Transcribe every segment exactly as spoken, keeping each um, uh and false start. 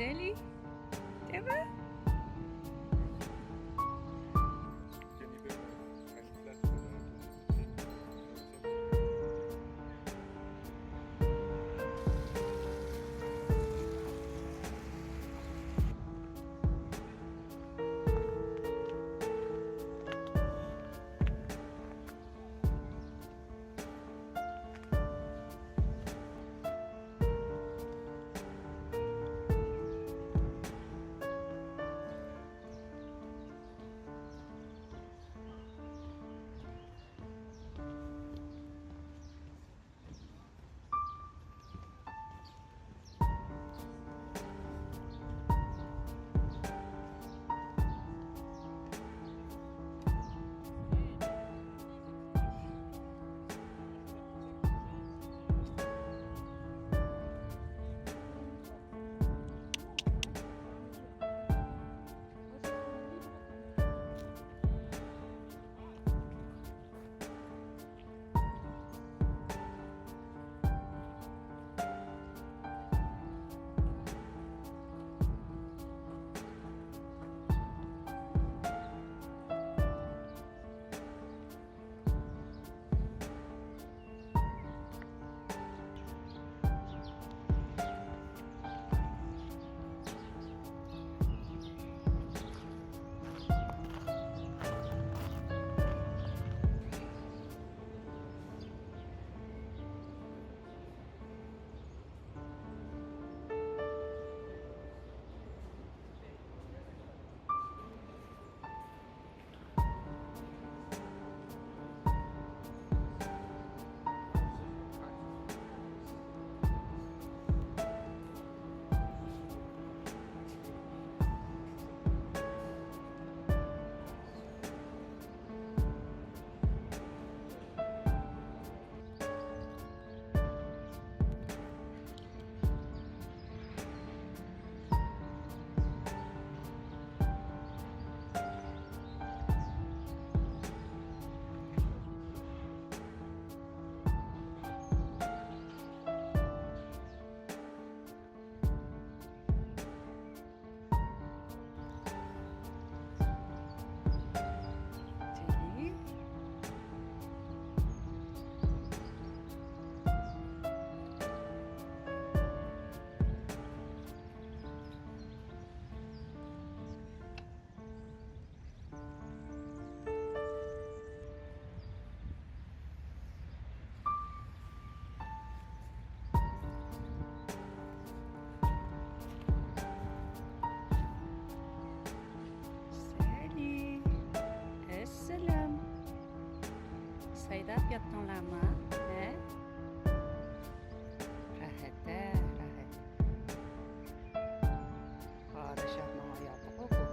Really? Never? سەلام. ئەسسالام. سايراپ ياتتىڭلارمۇ؟ ھە؟ راھەت، ھە، راھەت. پادىشاھنىڭ ھاياتىغۇ بۇ.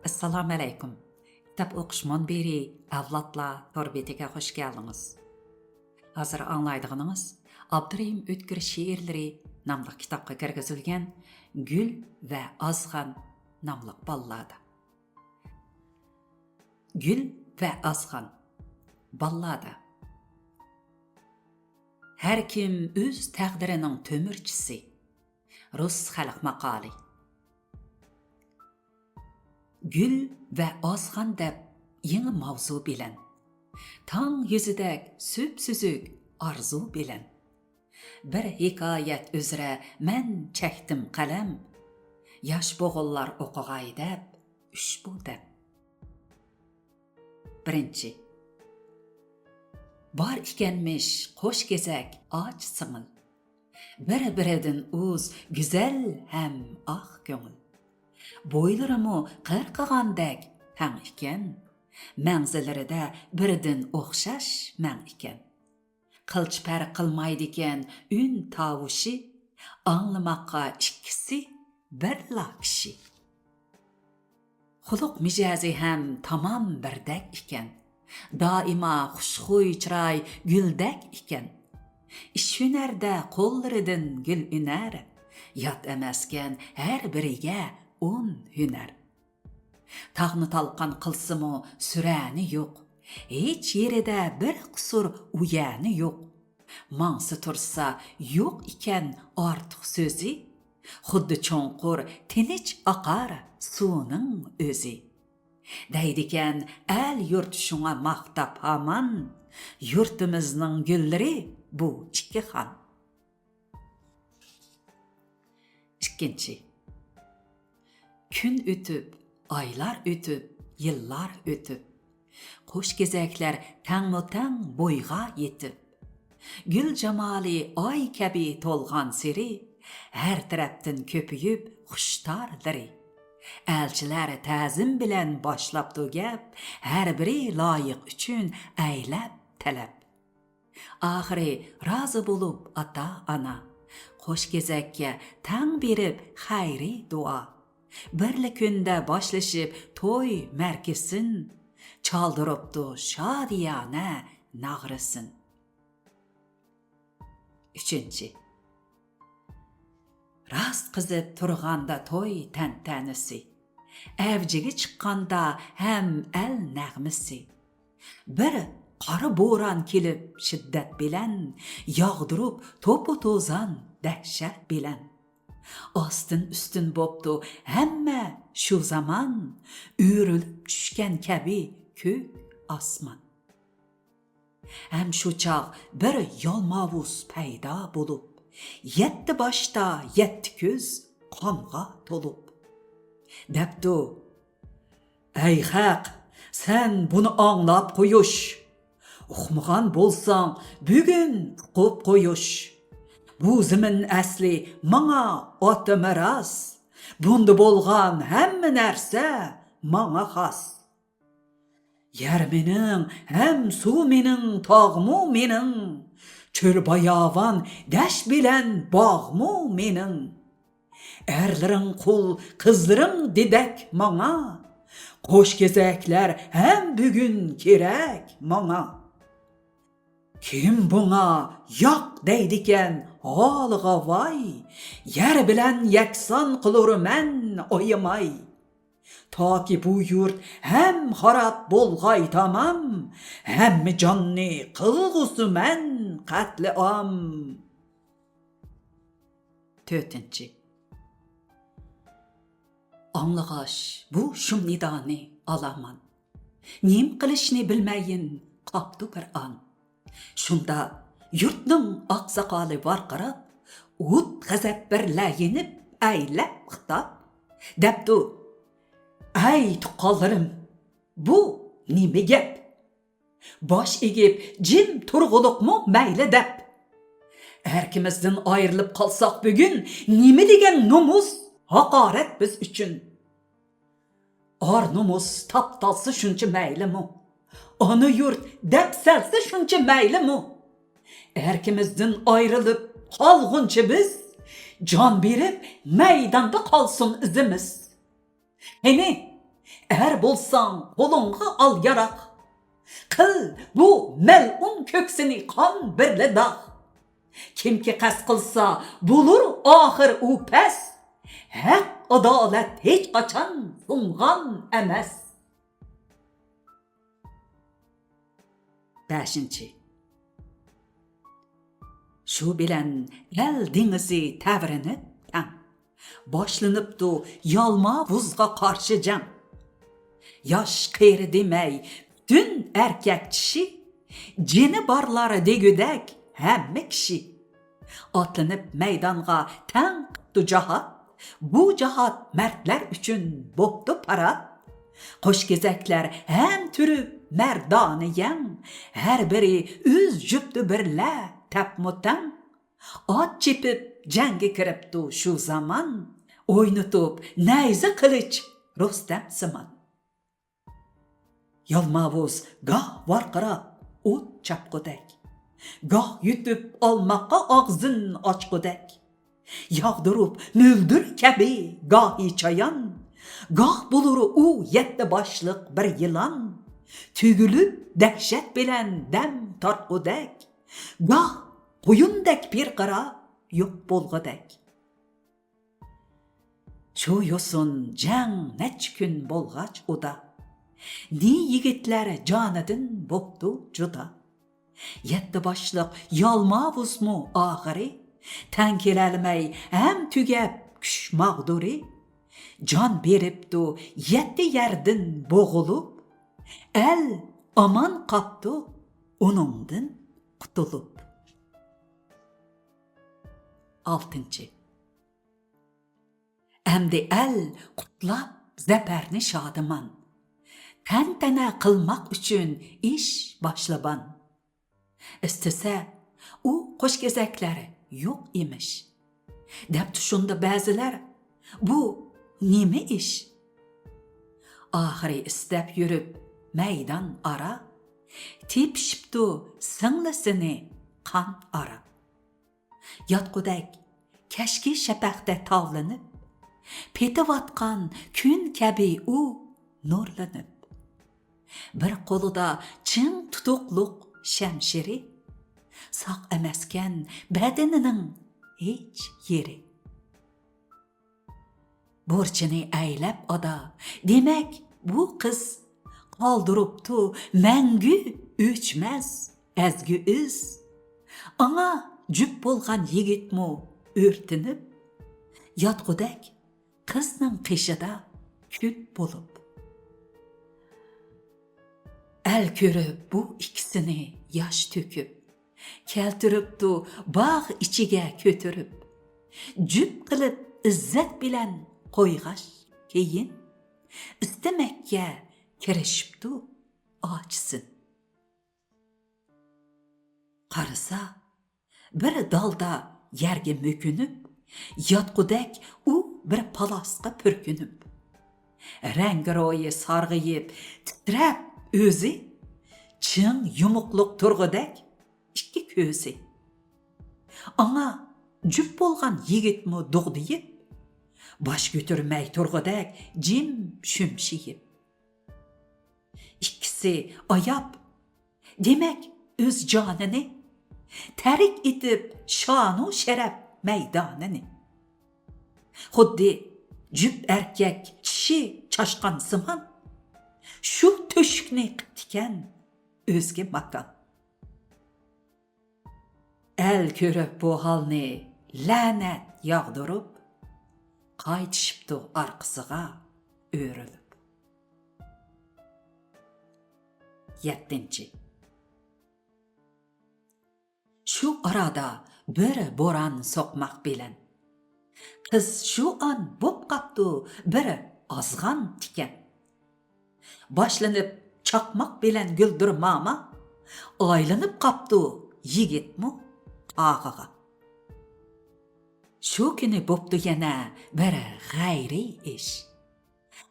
ئەسسالامۇئەلەيكۇم. كىتاب ئوقۇش مۇنبىرى ئەۋلادلار تور بېتىگە خۇش كەلدىڭىز. ھازىر ئاڭلايدىغىنىڭىز ئابدۇرېھىم ئۆتكۈر شېئىرلىرى ناملىق كىتابقا كىرگۈزۈلگەن گۈل ۋە ئازغان ناملىق باللادا. گۈل ۋە ئازغان باللادا. ھەر كىم ئۆز تەقدىرىنىڭ تۆمۈرچىسى. رۇس خەلق ماقالى. گۈل ۋە ئازغان دەپ يېڭى ماۋزۇ بىلەن، تاڭ يۈزىدەك سۈپسۈزۈك ئارزۇ بىلەن، بىر ھېكايەت ئۈزرە مەن چەكتىم قەلەم، ياش بوغۇنلار ئوقۇغاي دەپ ئۈچ بۇ دەپ. بىرىنچى. بار ئىكەنمىش قوش كېزەك ئاچا سىڭىل. بىر-بىرىدىن ئۇز، گۈزەل ھەم ئاق كۆڭۈل. بويلىرىمۇ قىرقىغاندەك تەڭ ئىكەن. مەڭزىلىرىدە بىردىن ئوخشاش مەڭ ئىكەن. قىلچە پەرق قىلمايدىكەن ئۈن تاۋۇشى. ئاڭلىماققا ئىككىسى بىرلا كىشى. خۇلق مىجەزى ھەم تامام بىردەك ئىكەن. دائىما خۇشخۇي چىراي گۈلدەك ئىكەن. ئىش ھۈنەردە قوللىرىدىن گۈل ئۈنەر. يات ئەمەسكەن ھەر بىرىگە ئون ھۈنەر. تاغنى تالقان قىلسىمۇ سۈرەنى يوق. ھېچ يېرىدە بىر قۇسۇر ئۇيەنى يوق. ماڭسا تۇرسا يوق ئىكەن ئارتۇق سۆزى. خۇددى چوڭقۇر تىنچ ئاقار سۇنىڭ ئۆزى. دەيدىكەن ئەل-يۇرت شۇڭا ماختاپ ھامان، يۇرتىمىزنىڭ گۈللىرى بۇ ئىككى خان. ئىككىنچى. كۈن ئۆتۈپ، ئايلار ئۆتۈپ، يىللار ئۆتۈپ، قوش كېزەكلەر تەڭمۇ تەڭ بويغا يېتىپ، گۈل جامالى ئاي كەبى تولغانسېرى، ھەر تەرەپتىن كۆپىيىپ خۇشتارلىرى. ئەلچىلەر تەزىم بىلەن باشلاپتۇ گەپ، ھەر بىرى لايىق ئۈچۈن ئەيلەپ تەلەپ. ئاخىرى رازى بولۇپ ئاتا-ئانا، قوش كېزەككە تەڭ بېرىپ خەيرى دۇئا. بىرلا كۈندە باشلىشىپ توي مەرىكىسىن، چالدۇرۇپتۇ شادىيانە ناغرىسىن. ئۈچىنچى. راست قىزىپ تۇرغاندا توي تەنتەنىسى، ئەۋجىگە چىققاندا ھەم ئەل نەغمىسى. بىر قارا بوران كېلىپ شىددەت بىلەن، ياغدۇرۇپ توپا-توزان دەھشەت بىلەن. ئاستىن-ئۈستۈن بوپتۇ ھەممە شۇ زامان، ئۆرۈلۈپ چۈشكەن كەبى كۆك ئاسمان. ھەم شۇ چاغ بىر يالماۋۇز پەيدا بولۇپ، يەتتە باشتا يەتتە كۆز قانغا تولۇپ، دەپتۇ: «ئەي خەق، سەن بۇنى ئاڭلاپ قويۇش! ئۇقمىغان بولساڭ، بۈگۈن ئۇقۇپ قويۇش! بۇ زېمىن ئەسلى ماڭا ئاتا مىراس، بۇندا بولغان ھەممە نەرسە ماڭا خاس.» يەر مېنىڭ، ھەم سۇ مېنىڭ، تاغمۇ مېنىڭ، چۆل باياۋان، دەشت بىلەن باغمۇ مېنىڭ. ئەرلىرىڭ قۇل، قىزلىرىڭ دېدەك ماڭا، قوش كېزەكلەر ھەم بۈگۈن كېرەك ماڭا. كىم بۇڭا ياق دەيدىكەن، ھالىغا ۋاي! يەر بىلەن يەكسان قىلۇرمەن ئايىماي. تاكى بۇ يۇرت ھەم خاراب بولغاي تامام، ھەممە جاننى قىلغۇسىمەن قەتلىئام. تۆتىنچى. ئاڭلىغاچ بۇ شۇم نىدانى ئالامان، نېمە قىلىشنى بىلمەيىن قاپتۇ بىر ئان. شۇندا يۇرتنىڭ ئاقساقالى ۋارقىراپ، ئوت غەزەپ بىرلە يېنىپ ئەيلەپ خىتاب دەپتۇ: «ئەي تۇغقانلىرىم، بۇ نېمە گەپ؟ باش ئېگىپ جىم تۇرغۇلۇقمۇ مەيلى دەپ. ئەركىمىزدىن ئايرىلىپ قالساق بۈگۈن، نېمە دېگەن نومۇس، ھاقارەت بىز ئۈچۈن. ئار-نومۇس تاپتالسا شۇنچە مەيلىمۇ؟ ئانا يۇرت دەپسەلسە شۇنچە مەيلىمۇ؟ ئەركىمىزدىن ئايرىلىپ قالغۇنچە بىز، جان بېرىپ مەيداندا قالسۇن ئىزىمىز. قېنى، ئەر بولساڭ قولۇڭغا ئال ياراغ، قىل بۇ مەلئۇن كۆكسىنى قان بىرلە داغ. كىمكى قەست قىلسا، بولۇر ئاخىر ئۇ پەس، ھەق-ئادالەت ھېچقاچان سۇنغان ئەمەس.» بەشىنچى. شۇ بىلەن ئەل دېڭىزى تەۋرىنىپ تەڭ، باشلىنىپتۇ يالماۋۇزغا قارشى جەڭ. ياش قېرى دېمەي پۈتۈن ئەركەك چىشى، جېنى بارلار دېگۈدەك ھەممە كىشى. ئاتلىنىپ مەيدانغا تەڭ قىپتۇ جاھات، بۇ جاھات مەردلەر ئۈچۈن بوپتۇ پارات. قوش كېزەكلەر ھەم تۈرۈپ مەردانە يەڭ، ھەر بىرى ئۆز جۈپتى بىرلە تەپمۇ تەڭ. ئات چېپىپ جەڭگە كىرىپتۇ شۇ زامان، ئوينىتىپ نەيزە قىلىچ رۇستەم سىمان. يالماۋۇز گاھ ۋارقىراپ ئوت چاپقۇدەك، گاھ يۇتۇپ ئالماققا ئاغزىن ئاچقۇدەك، ياغدۇرۇپ مۆلدۈر كەبى گاھى چايان، گاھ بولۇر ئۇ يەتتە باشلىق بىر يىلان، تۈگۈلۈپ دەھشەت بىلەن دەم تارتقۇدەك، گاھ قۇيۇندەك پىرقىرا يوق بولغۇدەك. شۇ يوسۇن جەڭ نەچچە كۈن بولغاچ ئۇدا، نى يىگىتلەر جانىدىن بوپتۇ جۇدا. يەتتە باشلىق يالماۋۇزمۇ ئاخىرى، تەڭ كېلەلمەي ھەم تۈگەپ كۈچ ماغدۇرى، جان بېرىپتۇ يەتتە يەردىن بوغۇلۇپ، ئەل ئامان قاپتۇ ئۇنىڭدىن قۇتۇلۇپ. ئالتىنچى. ئەمدى ئەل قۇتلاپ زەپەرنى شادىمان، تەنتەنە قىلماق ئۈچۈن ئىش باشلىۋان. ئىستىسە، ئۇ قوشكېزەكلەر يوق ئىمىش. دەپتۇ شۇندا بەزىلەر، بۇ نېمە ئىش؟ ئاخىرى ئىستەپ يۈرۈپ مەيدان ئارا، تېپىشىپتۇ سىڭلىسىنى قان ئارا. ياتقۇدەك كەچكى شەپەقتە تاۋلىنىپ، پېتىۋاتقان كۈن كەبى ئۇ نۇرلىنىپ. بىر قولىدا چىڭ تۇتۇقلۇق شەمشىرى، ساق ئەمەسكەن بەدىنىنىڭ ھېچ يېرى. بۇرچىنى ئەيلەپ ئادا، دېمەك، بۇ قىز قالدۇرۇپتۇ مەڭگۈ ئۆچمەس ئەزگۈ ئىز. ئاڭا جۈپ بولغان يىگىتمۇ ئۆرتىنىپ، ياتقۇدەك قىزنىڭ قېشىدا كۈل بولۇپ. ئەل كۆرۈپ بۇ ئىككىسىنى ياش تۆكۈپ، كەلتۈرۈپتۇ باغ ئىچىگە كۆتۈرۈپ، جۈپ قىلىپ ئىززەت بىلەن قويغاچ كېيىن، ئىستىمەككە كىرىشىپتۇ ئاچىسىن. قارىسا، بىر دالدا يەرگە مۆكۈنۈپ، ياتقۇدەك ئۇ بىر پالاسقا پۈركىنىپ. رەڭگىرويى سارغىيىپ، تىترەپ ئۆزى، چىڭ يۇمۇقلۇق تۇرغۇدەك ئىككى كۆزى. ئاڭا جۈپ بولغان يىگىتمۇ دۇغدىيىپ، باش كۆتۈرمەي تۇرغۇدەك جىم شۈمشىيىپ. ئىككىسى ئاياپ، دېمەك، ئۆز جانىنى، تەرك ئېتىپ شانۇ شەرەپ مەيدانىنى. خۇددى جۈپ ئەركەك كىشى چاشقانسىمان، شۇ تۆشۈكنى قىپتىكەن ئۆزگە ماكان. ئەل كۆرۈپ بۇ ھالنى لەنەت ياغدۇرۇپ، قايتىشىپتۇ ئارقىسىغا ئۆرۈلۈپ. يەتتىنچى. شۇ ئارادا بىر بوران سوقماق بىلەن، قىز شۇ ئان بوپ قاپتۇ بىر ئازغان تىكەن. باشلىنىپ چاقماق بىلەن گۈلدۈر ماما، ئايلىنىپ قاپتۇ يىگىتمۇ قاغىغا. شۇ كۈنى بوپتۇ يەنە بىر غەيرىي ئىش.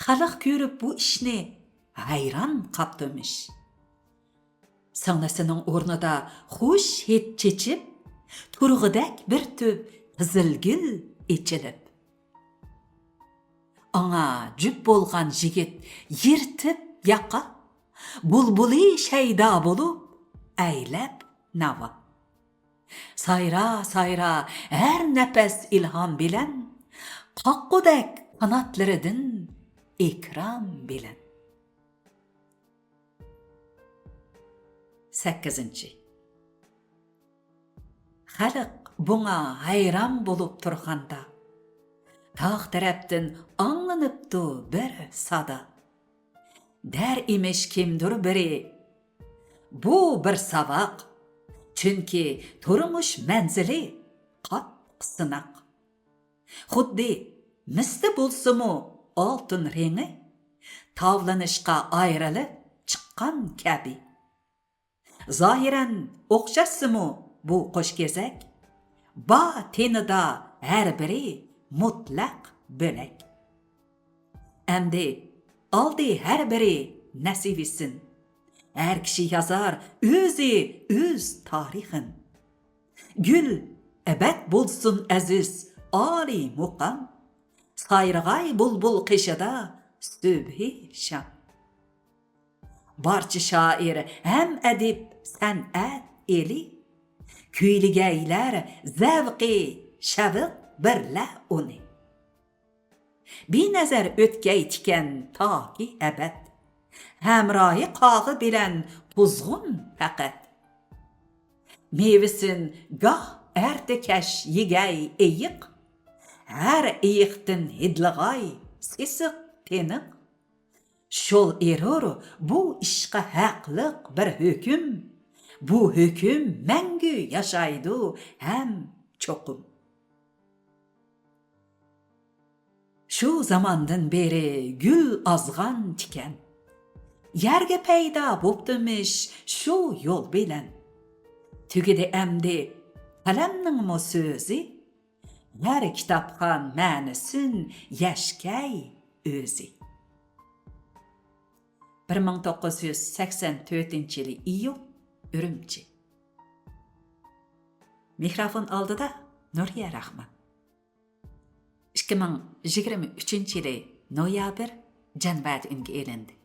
خەلق كۆرۈپ بۇ ئىشنى ھەيران قاپتۇمىش. سىڭلىسىنىڭ ئورنىدا خۇش ھىد چېچىپ، تۇرغۇدەك بىر تۈپ قىزىل گۈل ئېچىلىپ. ئاڭا جۈپ بولغان يىگىت يىرتىپ ياقا، بۇلبۇلى شەيدا بولۇپ ئەيلەپ ناۋا. سايرا، سايرا، ھەر نەپەس ئىلھام بىلەن، قاققۇدەك قاناتلىرىدىن ئىكرام بىلەن. سەككىزىنچى. خەلق بۇڭا ھەيران بولۇپ تۇرغاندا، تاغ تەرەپتىن ئاڭلىنىپتۇ بىر سادا. دەر ئىمىش كىمدۇر بىرى، بۇ بىر ساۋاق، چۈنكى تۇرمۇش مەنزىلى قاتتىق سىناق. خۇددى مىستە بولسىمۇ ئالتۇن رېڭى، تاۋلىنىشقا ئايرىلىپ چىققان كەبى. زاھىرەن ئوخشاشسىمۇ بۇ قوشكېزەك، بار تېنىدا ھەر بىرى مۇتلەق بۆلەك. ئەمدى ئالدى ھەر بىرى نەسىۋىسىن، ھەر كىشى يازار ئۆزى ئۆز تارىخىن. گۈل ئەبەد بولسۇن ئەزىز ئالىي مۇقام، سايرىغاي بۇلبۇل قېشىدا سۈبھى شام. بارچە شائىر ھەم ئەدىب سەنئەت ئېلى، كۈيلىگەيلەر زەۋقى شەۋق بىرلە ئۇنى. بىنەزەر ئۆتكەي تىكەن تاكى ئەبەد، ھەمراھى قاغى بىلەن قۇزغۇن پەقەت. مېۋىسىن گاھ ئەرتە-كەچ يېگەي ئېيىق، ھەر ئېيىقتىن ھىدلىغاي سېسىق تېنىق. شول ئېرۇر بۇ ئىشقا ھەقلىق بىر ھۆكۈم، بۇ ھۆكۈم مەڭگۈ ياشايدۇ ھەم چوقۇم. شۇ زاماندىن بېرى گۈل ئازغان تىكەن، يەرگە پەيدا بوپتىمىش شۇ يول بىلەن. تۈگىدى ئەمدى قەلەمنىڭمۇ سۆزى، ھەر كىتابخان مەنىسىن يەشكەي ئۆزى. بىر مىڭ توققۇز يۈز سەكسەن تۆتىنچى يىلى ئىيۇن، ئۈرۈمچى. مىكروفون ئالدىدا نۇرىيە راخمان. ئىككى مىڭ يىگىرمە ئۈچىنچى يىلى نويابىر، جەنۋەدە ئۈنگە ئېلىندى.